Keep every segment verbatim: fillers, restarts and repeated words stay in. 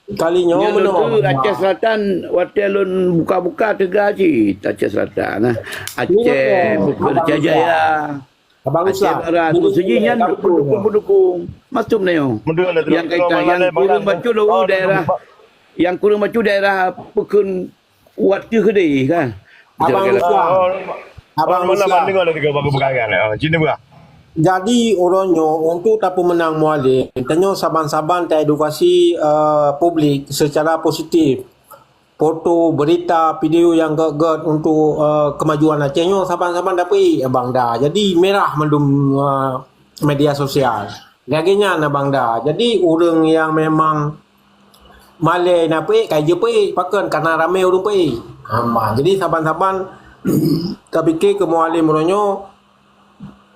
Kali nyoe Nyoe meunoe. Lôn Aceh Selatan, watèe lôn buka-buka teuga cit Aceh Selatan, nah. Aceh, Bukit Jaya, Abang Aceh Ruslan. Barat, Ini seujih nyan pendukung-pendukung. Masuk na nyoe. Nyang kaitan, nyang kureueng bacut lôn daerah, nyang kureueng bacut daerah Peukheun Wat Teuh keudeh kan. Abang Ruslan. Abang Ruslan. Jadi, uroe nyoe untuk tapeumeunang Mualem, tanyoe saban-saban taedukasi, eh, publik secara positif. Foto, berita, video nyang gèt-gèt untuk, eh, kemajuan Aceh nyoe saban-saban tapeuék Bang Da. Jadi, mirah mandum, eh, media sosial. Lagèe nyan Bang Da. Jadi, ureueng nyang memang malèe na peuék, ka jipeuék, pakon, karena ramé ureueng peuék. Ha, ma. Jadi, saban-saban tapike keu Mualem uroe nyoe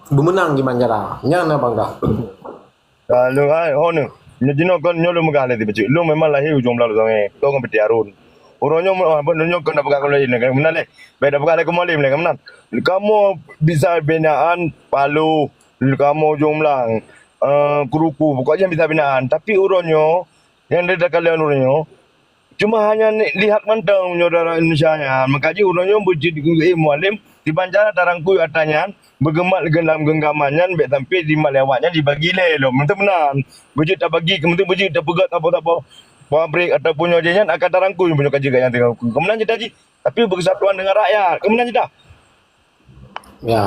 beumeunang di Banjara. Nyan Bang Da. Lalu, ai, ho nyoe. Nyoe jinoe kon nyoe lôn peugah lé tiep bacut. Lôn memang lahé Ujong Blang Sungai. Tong ngon Peuti Arun. Uroe nyoe, ah, nyoe kon na peugah lé, meunan lé. Bèk na peugah lé keu Mualem lé, meunan. Kamoe bisa binaan Paloh, kamoe Ujong Blang, eh, Kruku, pokoknya bisa binaan. Tapi uroe nyoe, nyang takalon uroe nyoe, cuma hanya ni-, lihat mantong meunyoe dara Indonesia nyan. Maka jih uroe nyoe beujeuet keu Mualem, di Banjara tarangkui atra nyan, beugeumat lam genggaman nyan, bèk sampai di mat lewat nyan dibagi lé lom. Meunan meunan. Beujeuet tabagi, meunan beujeuet tapeugah saboh-saboh pabrik ataupun nyoe jih nyan akan tarangkui meunyoe ka jeuet nyan teuka. Keumeunang cita jih, tapi beukeursatuan dengan rakyat. Keumeunang cita. Ya.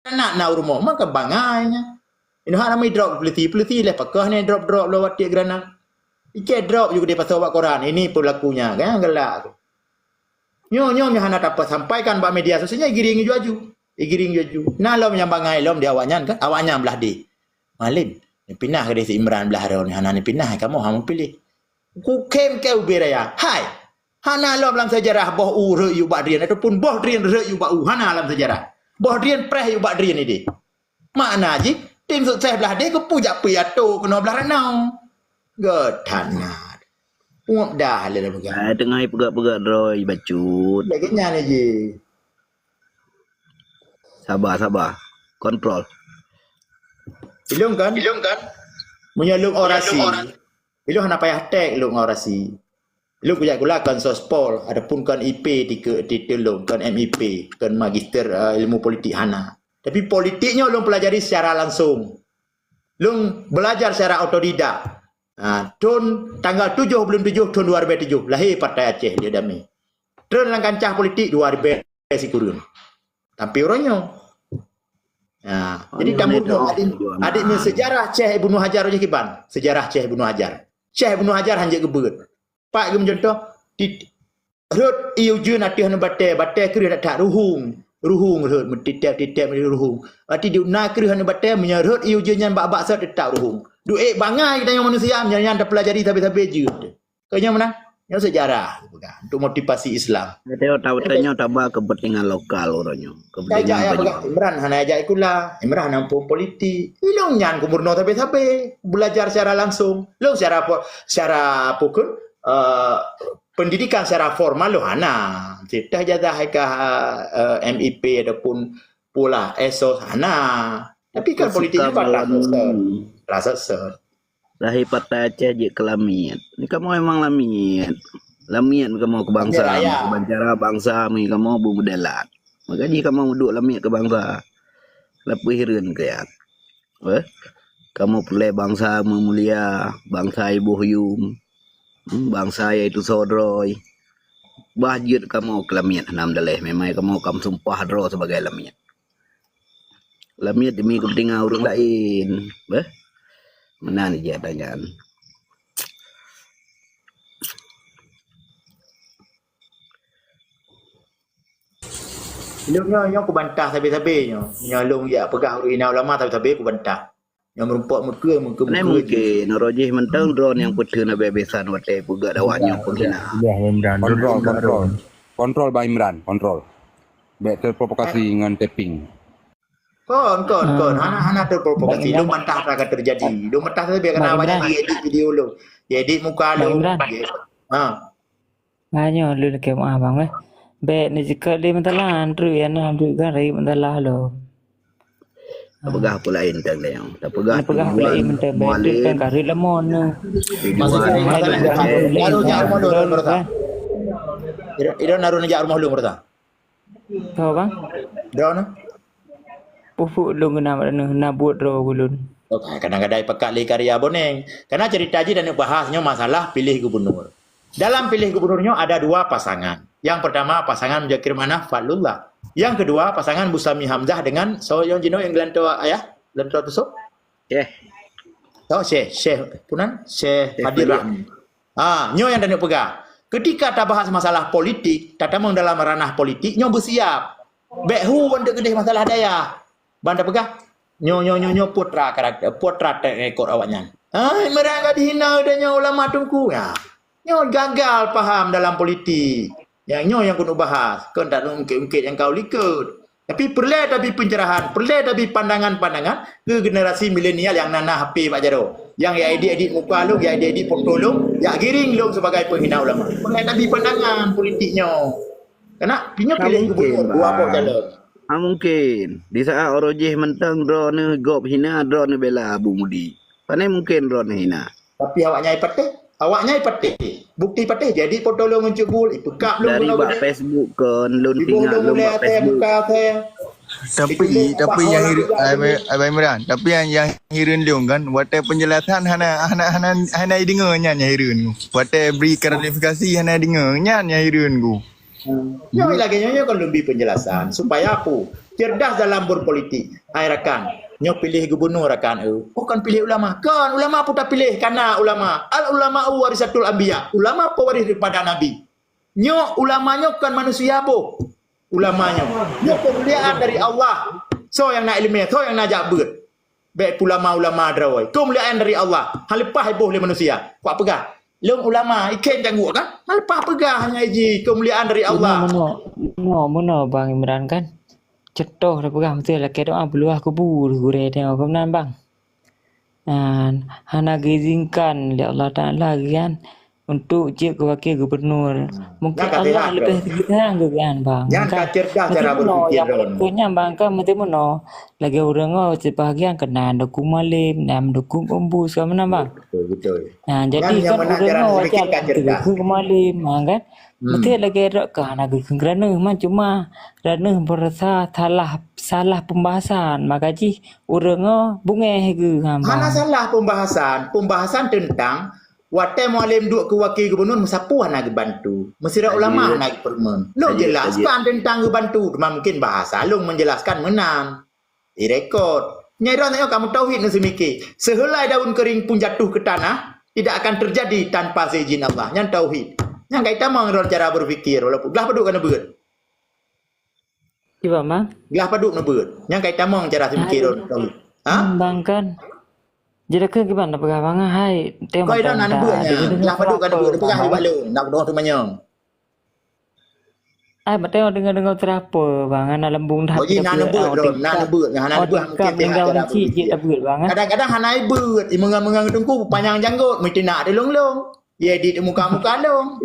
Aneuk na rumoh, maka bangai nya. Inoe hana mi drop polisi, polisi leh pakoh ni drop-drop lom watèe geurana. Icé drop ju di pasal bak koran, ini pelakunya, kan, galak tu. Nyoe, nyoe, nyoe hana tapeusampaikan bak media sosial, nyan giring ju aju. Giring ju aju. Na lom nyang bangai lom di awaknyan, kan? Awaknyan blah deh. Mualem, neupinah keudeh si Imran blah droe nyoe hana neupinah, kamoe hana piléh. Kukhém keu ubé raya. Hai! Hana lom lam sejarah boh u rhot yub bak drien ataupun boh drien rhot yub bak u. Hana lam sejarah. Boh drien preh yub bak drien idéh. Makna jih, tim sukses blah deh keupeue jak piato keunoe blah ranoe. Geutanat. Pungob dah lé dah peugah. Ai, teungoh peugah-peugah droe bacut. Lagèe nyan jih. Sabar, sabar. Kontrol. Ilong kan? Ilong kan? Meunyoe lôn orasi. Ilong hana payah tek lôn orasi. Lôn kujak gula kon sospol, adapun kon I P di ke, di, di lôn, kon M I P, kon magister, eh, ilmu politik hana. Tapi politik nyoe lôn pelajari secara langsung. Lôn belajar secara otodidak. Ha, thon tanggal tujoh buleuen tujoh thon dua ribèe tujoh, lahé Partai Aceh Jeuet Damé. Treun lam kancah politik dua ribèe sikureueng. Tapi uroe nyoe. Ha, jadi kamoe adik, adik nyoe sejarah Syekh Ibnu Hajar jih kiban. Sejarah Syekh Ibnu Hajar. Syekh Ibnu Hajar hanjeuet geubeuet. Pat geumeucuntoh, tit-, rhot ié ujeuen ateueh aneuk batèe, batèe kreueh that-that ruhueng, ruhueng rhot meutitèp-titèp ruhueng. Berarti di na kreueh aneuk batèe, meunyoe rhot ié ujeuen nyan bak-bak sot teutap ruhueng. Duek bangai geutanyoe manusia, meunyoe nyan tapeulajari sabe-sabe jeuet. Keu nyoe meunan, nyoe sejarah, untuk motivasi Islam. Geutanyoe tapeutanyong taba kepentingan lokal uroe nyoe. Tajak ya peugah Imran hana jak sikula, Imran hana muphom politik. Ilong nyan kumeurunoe sabe-sabe, belajar secara langsung. Lôn secara po-, secara apa ke, eh, pendidikan secara formal lôn hana. Cit teuh ijazah ka, eh, M I P ataupun pula esos hana. Tapi kan politik juga rasa set. Rasa set. Lahé Partai Aceh jeuet keu lamiet. Ni kamoe memang lamiet. Lamiet kamoe keu bansa, keu bancara bansa, mi kamoe beumudarat. Maka jih kamoe duek lamiet keu bansa. Leupah hireuen keu nyan. Eh? Kamoe peureulèe bansa meumulia, bansa iboh yum, hmm, bansa yaitu soe droe. Bah jeuet kamoe keu lamiet hana meudaléh, memang kamoe ka meusumpah droe sibagai lamiet. Lamiet demi kepentingan ureueng laén. Beh? Meunan jih ata nyan. Lôn nyoe, nyoe kubantah sabe-sabe nyoe. Nyoe lôn jak peugah ureueng hina ulama sabe-sabe kubantah. Nyoe meurumpok meukeue, meukeue, meukeue jih. Mungkin, uroe jih mantong droe nyang peuteun habéh-habésan watèe peugah dakwah nyoe penghina. Sudah, Bang Imran. Kontrol, kontrol. Kontrol, Bang Imran, kontrol. Bèk terprovokasi ngon tapping. Kon, kon, kon. Hana, hana terprovokasi. Lôn bantah akan terjadi. Lôn bantah sabe karena awak nyan diedit video lôn. Diedit muka lôn. Bang Imran. Ha. Nyoe lôn lakèe meu'ah bang, eh. Bèk neuceukat lé meusalah, treuk ya na treuk kan rayeuk meusalah lom. Tapeugah peue laén teuh lé nyoe. Tapeugah Tapeugah peue laén teuh, beutôi kan karet lemon nyoe. Maksud saya, masalah itu, baru jak rumah dulu, baru tak? Ida, ida naru jak rumah dulu, baru tak? Soe, Bang? Droeneuh? Pupuk lôn keunan, na buet droe ulôn. Oh, kadang-kadang pakat lé karya boneng. Karena cerita jih dan bahas nyoe masalah pilih gubernur. Dalam pilih gubernur nyoe ada dua pasangan. Yang pertama pasangan Muzakir Manaf Fadlullah. Yang kedua pasangan Bustami Hamzah dengan soe nyang jinoe nyang geulantoe ayah, geulantoe tusok? Syekh. Oh, Syekh, Syekh, punan? Syekh Syekh Fadil Fadil. Rahmi. Ha, nyoe nyang taneuk peugah. Ketika tabahas masalah politik, tatamong dalam ranah politik, nyoe beusiap. Bèk hu ban teuk keudeh masalah dayah. Ban tapeugah, nyoe, nyoe, nyoe, nyoe putra karakter, putra teknikot awaknyan. Hai, meurang ka dihina dan nyoe ulama teungku. Ya. Nyoe gagal paham dalam politik. Nyang nyoe nyang keuneuk bahas, kon taneuk ungkét-ungkét nyang ka u likot. Tapi peureulèe tabi pencerahan, peureulèe tabi pandangan-pandangan keu generasi milenial nyang na, na H P bak jaroe. Nyang ya edit-edit muka lôn, ya edit-edit foto lôn, ya giring lôn sebagai penghina ulama. Peureulèe tabi pandangan politik nyoe. Karena nyoe Ka piléh mungkin, gubernur dua boh Bang. Calon. Ka mungkin. Di saat uroe jih mantong droeneuh gob hina, droeneuh bela Abu Mudi. Pane mungkin droeneuh hina. Tapi awaknyan patéh. Awaknyan patéh. Bukti patéh jadi foto lôn ngon Cut Bul, ipeukab lôn Dari keunoe bak geude. Facebook kon, lôn Iboh tingak lôn lôn mulai bak até Facebook. buka até. Tapi, Itulah tapi bahwa yang hiru-, juga Abang, ini. Abang Imran, tapi yang, yang hireuen lôn kan, watèe penjelasan hana, hana, hana, hana ideungoe nyan yang hireuen. Watèe beri klarifikasi hana ideungoe nyan yang hireuen ku. Hmm. Nyoe lagèe nyoe, nyoe kan lôn bi penjelasan supaya apa? Cerdas dalam berpolitik. Hai rakan, nyoe piléh gubernur rakan, eh. Oh, kan piléh ulama. Kan ulama pun tapiléh, kana ulama. Al ulama warisatul anbiya. Ulama pewaris daripada nabi. Nyoe ulama nyoe kan manusia boh. Ulama nyoe. Nyoe kemuliaan dari Allah. Soe nyang na ileumèe, soe nyang na jak beuet. Bèk pulama-ulama droe. Keumuliaan dari Allah. Hana leupah iboh lé manusia. Kuat peugah. Lôn ulama, ikheun cangguek kan? Hana leupah peugah hanya iji keumuliaan dari Allah. Meunoe, meunoe, meunoe, Bang Imran kan? Cuntoh tapeugah meuteue lakèe doa beuluwah kubu gurèe teuh keunan, Bang. Dan hana geuizinkan lé Allah Taala geuh kan untuk jeuet keu wakil gubernur. Mungkin Nyan ka Allah sirah, leubeh bro. Sayang geuh kan, Bang. Nyan ka Kan? Cerdas cara berpikir, Bang. Nyan, Bang, kan meuteumeunoe. Lagèe ureueng nyoe sibahagian keunan dukung Mualem, dan dukung Embus, kan meunan, Bang? Betul, betul. Nah, jadi Nyan nyang kan meunan ureueng cara nyoe berpikir wajar ka cerdas. Dukung Mualem, ha, kan? Hmm. Meuteue lagèe droe ka hana geukheun droeneuh, man cuma droeneuh beurasa salah, salah pembahasan. Maka jih ureueng nyoe beungèh geuh, ha, Hana Bang. Salah pembahasan. Pembahasan tentang Watèe Mualem duek keu wakil gubernur, meusapeue hana geubantu. Meusidroe ulama hana geupeureumeun. Lôn jelaskan teuntang geubantu, teuma mungkin bahasa lôn menjelaskan meunan. Direkod. Nyan droe nyoe ka meutauhid ngon seumike. Sehelai daun kering pun jatuh ke tanah, tidak akan terjadi tanpa seizin Allah. Nyan tauhid. Nyan ka itamong droe cara berpikir, walaupun glah padub ka neubeuet. Kiban, Bang? Glah padub neubeuet. Nyan ka itamong cara seumike droe tauhid. Ha? Hmm, Bang, kan. Jadi keu kiban tapeugah Bang, hai, teuh Kau dah na neubeuet dah, nyan. Dah padub ka neubeuet, peugah bak lôn, nak doh teumanyong. Ai, batèe deungoe-deungoe teurapeue, Bang, hana lambung dah. Oh, ji na neubeuet, Bro, na neubeuet, hana neubeuet, mungkin tinggal cara cit berpikir. Jeuet tabeuet, Bang, eh. Kadang-kadang hana ibeuet, imeungang-meungang teungku, panyang janggot, meuti nak dilong-long. Ye di muka-muka long.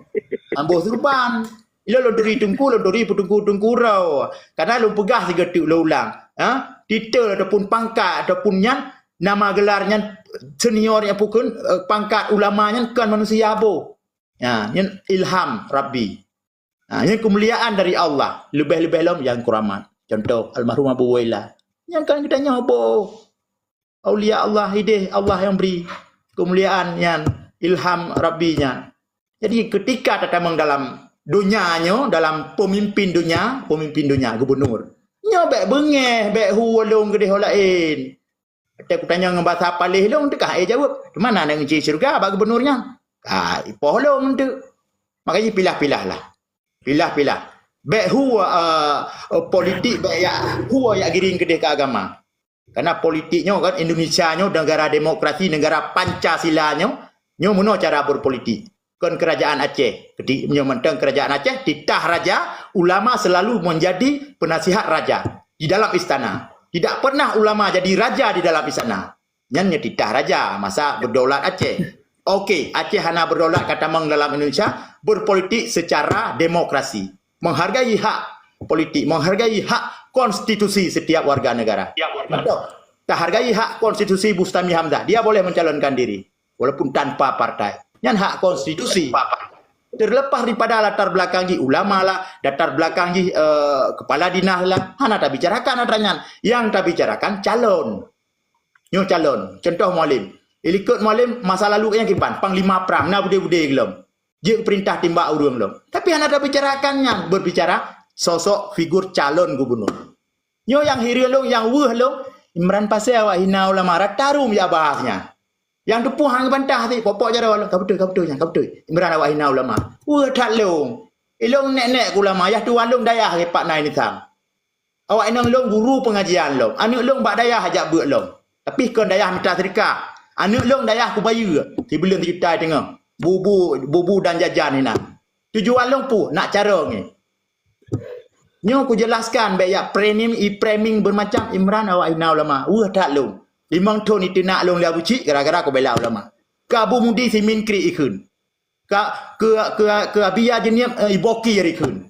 Amboh surupan. Ilo lôn turi teungku, lôn turi peutungku-tungku uroe. Karena lôn peugah sigoe teuk lôn ulang. Ha? Titel ataupun pangkat ataupun nyan, nama gelar nyan senior nyang pukon, eh, pangkat ulama nyan kon manusia boh. Ha, nyan ilham Rabbi. Ha, nyan keumuliaan dari Allah. Leubeh-leubeh lom nyang keuramat. Contoh, almarhum Abu Wailah. Nyan kan geutanyoe boh. Aulia Allah, ideh Allah nyang bri keumuliaan nyan, ilham Rabbi nyan. Jadi, ketika tatamong dalam donya nyoe, dalam pemimpin donya, pemimpin donya, gubernur. Nyoe bèk beungèh, bèk hu lôn keudeh ho laén. Watèe kutanyong ngon basa paléh lôn, teuka, eh, jaweueb. Teuma na aneuk kunci syeuruga bak gubernur nyan? Ka ipoh lôn teuk. Makajih pilah-pilah lah. Pilah-pilah. Bèk hu, eh, politik, bèk yak hu yak giring keudeh keu agama. Karena politik nyoe kan Indonesia nyoe negara demokrasi, negara Pancasila nyoe, nyoe meunoe cara berpolitik. Kon kerajaan Aceh. Keuti-, nyoe mantong kerajaan Aceh, titah raja, ulama selalu menjadi penasihat raja di dalam istana. Tidak pernah ulama jadi raja di dalam istana. Nyan nyoe titah raja masa berdaulat Aceh. Okey, Aceh hana berdaulat ka tamong dalam Indonesia, berpolitik secara demokrasi. Menghargai hak politik, menghargai hak konstitusi setiap warga negara. Contoh, Tahargai hak konstitusi Bustami Hamzah. Dia boleh mencalonkan diri, walaupun tanpa partai. Nyan hak konstitusi. Terlepas daripada latar belakang jih ulama lah, latar belakang jih, eh, kepala dinas lah, hana tabicarakan atra nyan. Yang tabicarakan calon. Nyoe calon. Contoh Mualem. Ilikot Mualem masa lalu nyang kiban, panglima prang, na budé-budé lom. Jeuet perintah timbak ureuëng lom. Tapi hana tabicarakan nyan, berbicara sosok figur calon gubernur. Nyoe nyang hireuen lôn, nyang weueh lôn, Imran Pasé awak hina ulama, rata rum jak bahas nyan. Nyang teupeue han geubantah cit, pokok jaroe lôn, ka beutôi, ka beutôi nyan, ka beutôi. Imran awak hina ulama. Weueh that lôn. Ilôn nek-nek keu ulama, yah tuan lôn dayah geupak na inisam. Awak inong lôn guru pengajian lôn. Aneuk lôn bak dayah jak beuet lôn. Tapi kon dayah mita seudekah. Aneuk lôn dayah kubayeue, sibuleuen sijuta teungoh. Bubu, bubu dan jajan inan. Tujuan lôn peue? Nak carông nyoe. Nyoe kujelaskan bèk jak framing, i framing bermacam Imran awak hina ulama. Weueh that lôn. Limong thon iteunak lôn lé Abu Chik gara-gara kubela ulama. Keu Abu Mudi simin kriek ikheun. Ka, keu, keu, keu Abi Yahya Jeunieb, eh, ibokir ikheun.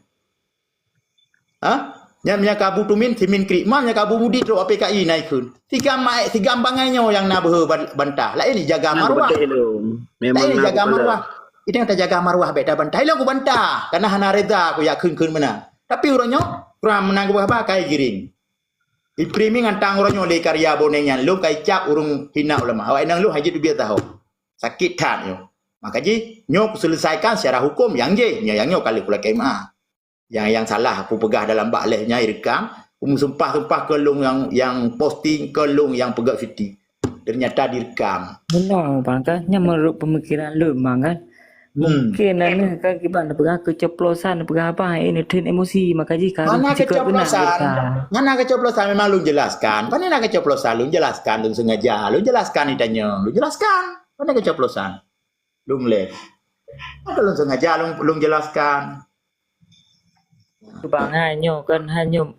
Ha? Nyan meunyo keu Abu Tumin simin kriek. Man nyan keu Abu Mudi trok A P K I na ikheun. Sigam maék, sigam bangai nyoe nyang na beuhe ban-, bantah. Laén ijaga marwah. Beutôi lôn. Memang laén ijaga marwah. Idang tajaga marwah bèk tabantah. Ilôn kubantah. Karena hana reda ku jak kheun-kheun meunan. Tapi uroe nyoe, kurang meunan kubeuhaba kai giring. Ipriming antang uroe nyoe lé karya boneng nyan lôn kai cap ureuëng hina ulama. Awak inong lôn hajat ubit tahu. Sakit that nyoe. Maka jih, nyoe kuselesaikan secara hukum nyang jih. Nyoe nyang nyoe kali kulakée meuah. Nyang, nyang salah kupeugah dalam bak leh nyang irekam, kumeusumpah-sumpah keu lôn nyang, nyang posting keu lôn nyang peugah fiti. Ternyata direkam. Meunoe bang kan, nyan menurut pemikiran lôn bang kan. Hmm. Mungkin anu kan kiban peugah keucoplosan peugah abang ini tren emosi maka jih ka Mana keucoplosan? Mana keucoplosan memang lôn jelaskan. Mana nak keucoplosan lôn jelaskan lôn sengaja. Lôn jelaskan ditanya. Lôn jelaskan. Mana keucoplosan? Lôn leh. Ada lôn sengaja lôn, lôn jelaskan. Bang hai nyoe kan hai nyoe.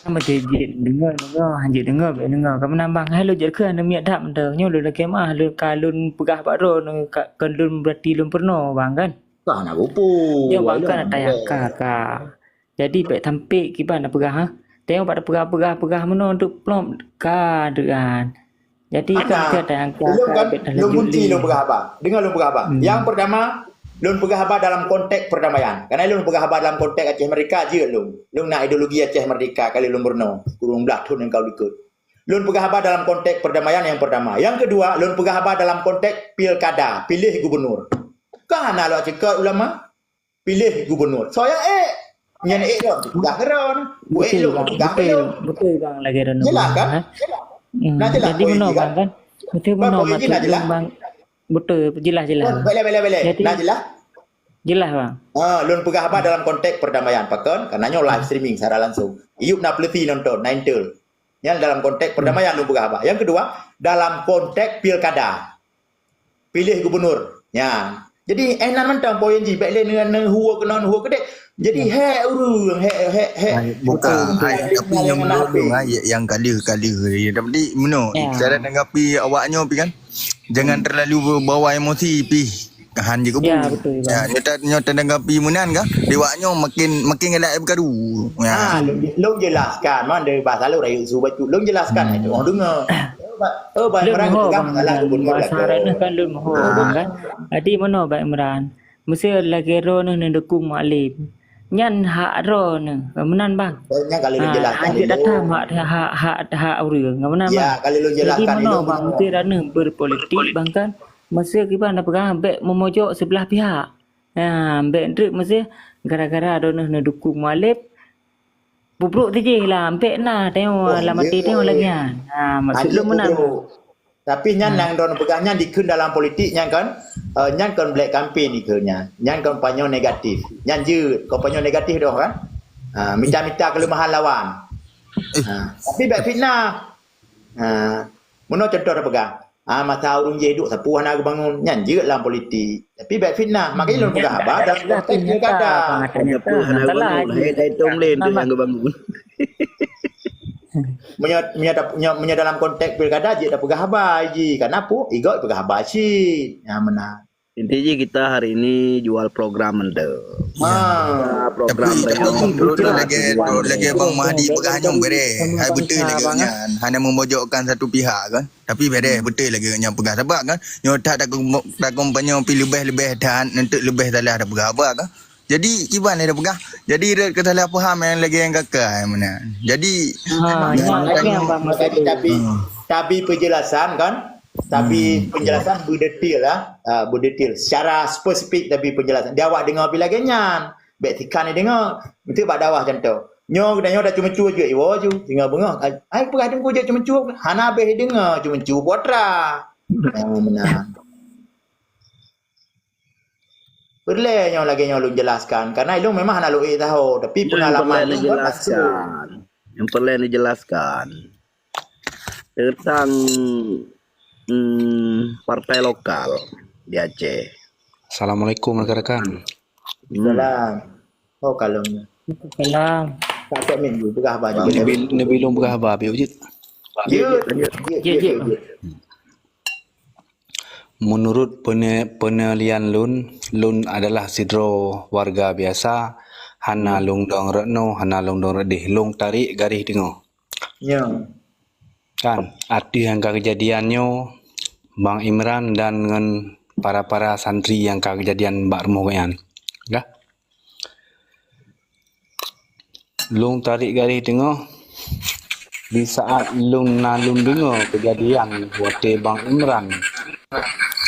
Meudeungoe deungoe, hanjeuet deungoe bèk deungoe. Ka meunan bang hai lôn jeuet keu aneuk miet that meudeungoe nyoe lôn lakée meuah lôn ka lôn peugah bak droeneuh ka kon lôn berarti lôn peurunoe bang kan. Ka na bupu. Nyoe bang kan ata nyang ka ka. Jadi bèk tampék kiban tapeugah ha. Tengok bak tapeugah-peugah-peugah meunoe deuek plop ka deuek an. Jadi kan Ana, keu ada yang lôn kan, lôn kunci lôn peugah haba. Dengar lôn peugah haba. Hmm. Yang pertama, lôn peugah haba dalam konteks perdamaian. Karena lôn peugah haba dalam konteks Aceh Merdeka jeuet lôn. Lôn na ideologi Aceh Merdeka kali lôn meurunoe, kureueng blah thon nyang ka likot. Lôn peugah haba dalam konteks perdamaian yang pertama. Yang kedua, lôn peugah haba dalam konteks pilkada, pilih gubernur. Kan hana lôn cekot ulama. Pilih gubernur. Soe nyang ék? Nyan ék lôn, peugah keudroe. Ku ék lôn, peugah keudroe. Betul, betul bang lagèe droeneuh. Jelas kan? Hmm. Nah, jelas. Jadi meunoe bang kan? Betul meunoe maksud lôn bang. Betul, jelas jelas. Beleh, beleh, beleh. Jadi jelas. Jelas bang. Ah, lôn peugah haba dalam konteks perdamaian pakon, karena nyoe live streaming secara langsung. Iyup na peuleusi nonton, na intel. Nyan dalam konteks perdamaian lôn peugah haba. Yang kedua, dalam konteks pilkada. Pilih gubernur. Nyan. Jadi, eh, nan mantong poin jih, bèk lé neu-, neuhue keunoe, neuhue keudéh. Jadi, hék ureueng, hék, hék, hék. Bukan, tapi nyang menurut lôn, nyang kaleuh-kaleuh. Tapi meunoe, cara tanggapi awak nyoe pi kan. Jangan terlalu bawa emosi pi. Han jeuet keubu. Ya, betul. Nyoe ta-, nyoe tanggapi meunan kan. Di awak nyoe makin, makin galak beukaru. Ah, lôn, lôn jelaskan, man dari bahasa lôn rayeuk su bacut. Lôn jelaskan itu. Oh, dengar. Oh, ba-, oh, ba-, lôn barang moho itu kan bang, masalah bahasa Imran kan lôn moho bang kan. Jadi meunoe bang Imran. Meusé lagèe droeneuh neudukung Mualem. Nyan hak droeneuh. Meunan bang. Nyan kalau lôn jelaskan hanjeuet dulu. Datang hak, hak, hak, hak ureueng. Meunan bang. Ya, kalau lôn jelaskan dulu. Jadi meunoe bang, meusé droeneuh berpolitik bang kan. Meusé kiban na peugah bèk meumojok sebelah pihak. Nah, bèk treuk meusé gara-gara droeneuh neudukung Mualem, peubrôk tijih lah, bèk na teuh lam até teuh lagèe nyan. Ha, maksud lôn meunan. Tapi nyan nyang droeneuh peugah nyan dikheun dalam politik nyan kan, eh, nyan kon black campaign dikheun nyan. Nyan kampanye negatif. Nyan jeuet, kampanye negatif doh kan. Ha, mita-mita kelemahan lawan. Ha, tapi bèk fitnah. Ha, meunoe contoh tapeugah. Ah, masa ureueng jih duek sapeue hana geubangun, nyan jeuet lam politik. Tapi bèk fitnah. Makanya lôn peugah haba dalam konteks pilkada. Sapeue hana geubangun, hai tai tong lén tu nyang geubangun. Meunyoe, meunyoe, meunyoe, meunyoe dalam konteks pilkada jeuet tapeugah haba jih. Karena peue? Igoe peugah haba cit. Nyan meunan. Inti jih kita hari ini jual program mantap. Ha. Program tapi, tapi betul lagi, lagi Bang Mahdi peugah nyoe bere. Hai betul lagi nyan. Hana memojokkan satu pihak kan. Tapi bere betul lagi nyan peugah sebab kan. Nyoe that tak kompanyong pi lebih-lebih that untuk lebih salah dah peugah apa kan. Jadi kiban dah peugah. Jadi rot ke salah paham yang lagi yang kakak mana. Jadi ha, tapi tapi penjelasan kan. Tapi hmm, penjelasan berdetail lah, uh, berdetail secara spesifik tapi penjelasan. Dia awak dengar pih lagèe nyan. Bèk tikan ni dengar. Mesti bak dakwah contoh. Nyoe dah nyoe dah cuma cuba juga iwo ju. Tinggal bengah. Ai peugah dengku je cuma cuba. Hana habéh dengar cuma cuba putra. Oh, menang. Perlé nyoe lagèe nyoe lôn jelaskan. Karena ilung memang hana lôn ék tahu. Tapi pengalaman ilung kan langsung. Yang perlu dijelaskan. Tentang mm, partai lokal di Aceh. Assalamualaikum rakan-rakan. Salam. Oh kalau ni. Salam. Tak cek minggu peugah baju. Nabi Nabi Long peugah apa biuk jit. Ya, ya, ya, ya, ya. Menurut pene- penilaian lun, lun adalah sidroe warga biasa, hana lung dong rot no, hana lung dong rot deh, lung tarik garis teungoh. Ya. Kan, arti nyang ka keujadian nyoe, Bang Imran dan ngon para-para santri nyang ka keujadian bak rumoh gobnyan. Dah? Lung tarik garis teungoh, di saat lung na lung deungoe keujadian watèe Bang Imran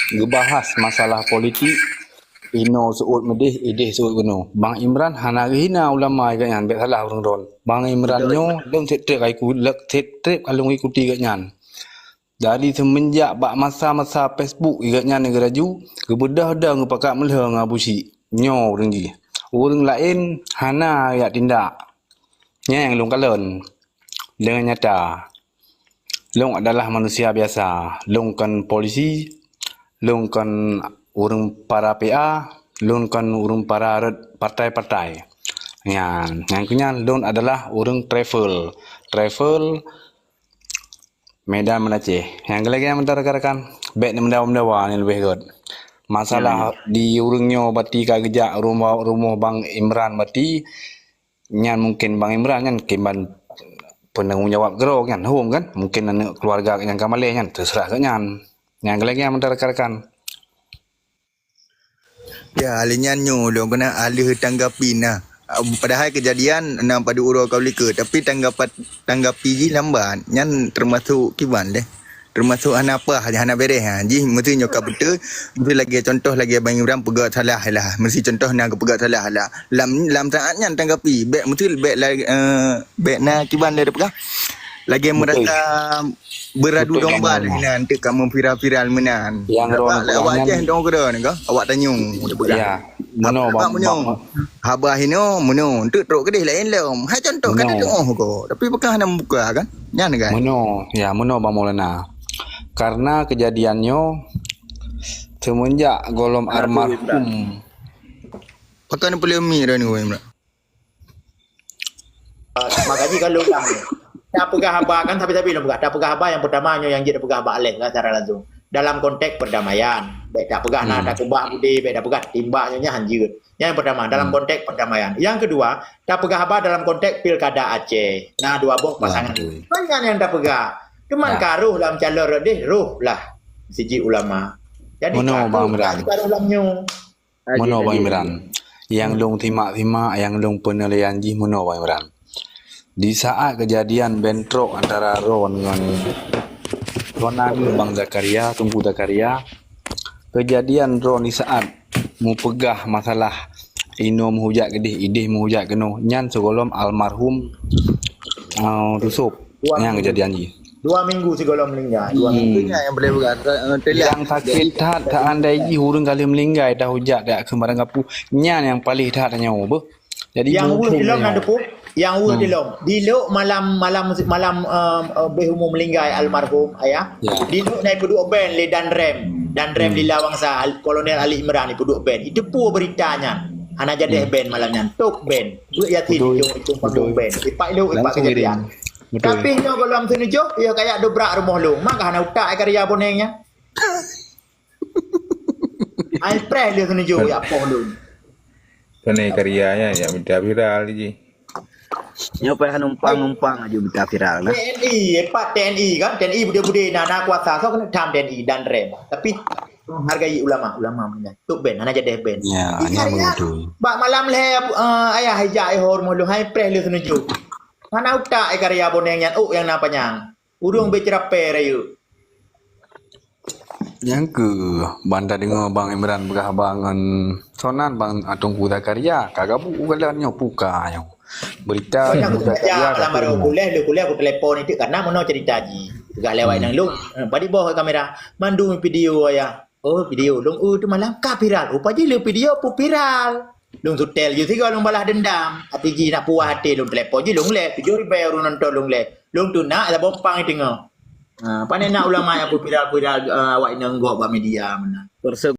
geubahas masalah politik, inoe seuôt meudeh, ideh seuôt keunoe. Bang Imran hana geuhina ulama gobnyan, bèk salah ureueng droe. Bang Imran nyoe lôn seb treb ka iku-, seb treb ka lôn ikuti gobnyan. Dari seumenjak bak masa-masa Facebook gobnyan geuraju, geubeudôh dong geupakat meulhö ngon Abusyik. Nyoe ureueng jih. Ureueng laén hana jak tindak. Nyan nyang lôn kalon. Deungon nyata. Lôn adalah manusia biasa. Lôn kon polisi, lôn kon ureueng para P A, lôn kon ureueng para rot partai-partai. Nyan, nyang keunyan lôn adalah ureueng travel. Travel Medan ngon Aceh. Nyang keulagèe mantong rakan-rakan, bèk neumeudawa-dawa nyan leubeh gèt. Masalah di ureueng nyoe bati ka geujak rumoh, rumoh Bang Imran bati, nyan mungken Bang Imran nyan kiban peunanggung jawab keudroe nyan, hom kan? Mungken aneuk keuluwarga nyang ka malèe nyan, teuseurah gobnyan. Nyang keulagèe mantong rakan-rakan. Ya, lheuh nyan nyoe lôn keuneuk aleuh tanggapi na. Padahai keujadian na padub uroe ka u likot, tapi tanggapat, tanggapi jih lambat. Nyan teumasok kiban deh. Teumasok hana paih, hana bereh. Ha. Jih meusti nyoe ka beutôi, meusti lagèe contoh lagèe Bang Imran peugah salah lah. Meusti contoh na geupeugah salah lah. Lam lam saat nyan tanggapi, bèk meusti bèk la-, eh, bèk na kiban lé peugah. Lagèe meurasa beuradu domba lagèe nyan, teuk ka meuviral-viral meunan. Nyang droe awak Aceh dong keudroe nyoe, awak tanyong. Ya, meunoe bang, meunoe. Haba hinoe meunoe, teuk trok keudeh laén lom. Hai contoh kan teuh oh ko. Tapi peugah hana muka kan? Nyan kan? Meunoe, ya meunoe Bang Maulana. Karena keujadian nyoe seumeunjak gohlom almarhum. Pakon peuleueh mi dah ni. Maka jih kalau ulang ni. Tapeugah haba kan sabe-sabe lôn peugah. Tapeugah haba nyang peutama nyoe nyang jeuet tapeugah haba aleh kan secara langsung. Dalam konteks perdamaian. Bèk tapeugah na takeubah bude, bèk tapeugah timbak nyoe nyan hanjeuet. Nyang peutama dalam konteks perdamaian. Nyang keudua, tapeugah haba dalam konteks pilkada Aceh. Na dua boh pasangan. Nyan nyang tapeugah. Cuman ka roh lam calon rot deh, roh lah siji ulama. Jadi ka roh lam nyoe. Meunoe Bang Imran. Nyang lôn simak-simak, nyang lôn peunilaian jih meunoe Bang Imran. Di saat keujadian bentrok antara droen ngon Ronani Bang Zakaria, Teungku Zakaria, keujadian droen di saat meupeugah masalah inoe meuhujat keudeh, ideh meuhujat keunoe, nyan sigohlom almarhum, uh, Yusuf. Nyang keujadian jih. Dua minggu sigohlom meuninggai. Dua minggu. Itu nyang boleh berkata, eh, telah. Nyang sakét that, seandai jih ureueng ka lheueh meuninggai, dah hujat, dah keumarang gapu. Nyan nyang paleh that nyoe beuh. Jadi nyang ureueng tilom na deupok, nyang ureueng tilom. Di lok malam, malam, malam, um, uh, beh umu meuninggai almarhum ayah. Ya. Di lok na ipeuduek ben lé Danrem. Danrem Lila Wangsa, Al-, Kolonel Ali Imran ipeuduek ben. Itu pue berita nyan. Hana jadeh ben malam nyan. Top ben. Buet Yasin icong, icong panggung ben. Ipak lok, ipak keujadian. Betul. Tapi nyoe gohlom seuneujôh, ya kayak dobrak rumoh lôn. Maka hana utak ai karya boneng nyan. Ai preh lé keuneujok yak poh lôn. Keuneuk karya nyan, yak mita viral jih. Nyoe payah numpang-numpang aju mita viral nah. T N I, eh, pat T N I kan, T N I budé-budé na na kuasa, so keuneuk tham T N I dan rem. Tapi hargai ulama, ulama punya. Tok ben, hana jadeh ben. Ya, Di hanya karya, begitu. Bak malam lhèe uh, ayah ijak eh hor moh hai preh lé keuneujok. Mana utak eh karya boneng nyan, oh yang na panyang. Urung be cerapé rayu. Nyang keu banda deungoe Bang Imran peugah haba ngon sonan Bang Teungku Zakaria ka gabuk u galak nyoe puka nyoe. Berita Banyak Teungku aku kerja Zakaria malam baru kuliah, lu kuliah aku telepon itu karena mana cerita ji. Peugah lewat nang lu. Eh, padi boh kamera. Mandum video ya. Oh, video lu uh, tu malam ka viral. Rupa ji lu video pun viral. Lu tutel ju sigo lu balas dendam. Hati ji nak puas hati lu telepon ji lu leh. Tujuh ribu orang nonton lu leh. Lu tu nak ada bompang tengok. Ha, pandai nak ulama yang pun viral-viral uh, awak inong gok bak media mana. Kursus